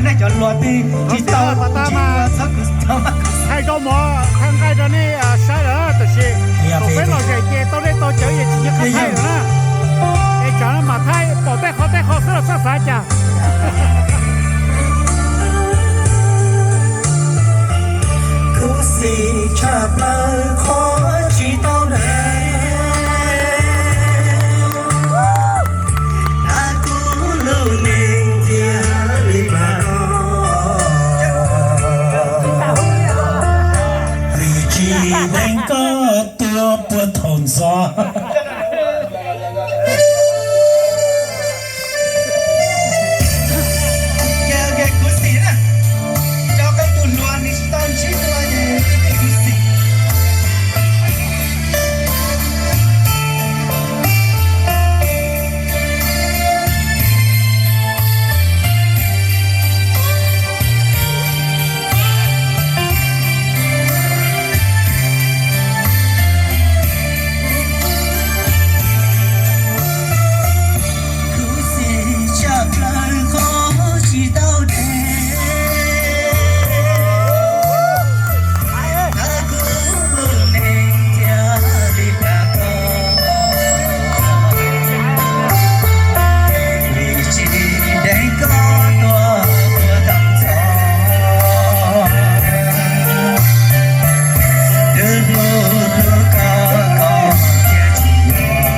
Nej cov hluas twb tsis tau, tsis tau txhob kws tau. Thaij zaub mov thaij nqaij rau nej saib lawm tab sis thaum peb los zem ces tau dej tau cawv ces tsis nco qab thaij lawm na. Es tsam no mam thaij pom tej qho tej qho xwb los txhob xav cas. Khuv xim tshaj plaws qhov tsis tau deev, hab kuv lub neej thiaj li pab koj, vim tsis deev koj tuag puag thaum ntxov. Khuv xim na, cov koj tus hluas nws tsis tau ntsib dua ces khuv xim. Khuv xim tshaj plaws qhov tsis tau deev, hab kuv lub neej thiaj li pab koj, vim tsis deev koj tuag puag thaum ntxov. Twb hlub hlub koj, koj thiaj tsis yuav,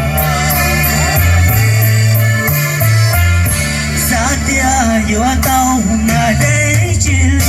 xav tias yuav tau mas deb tsis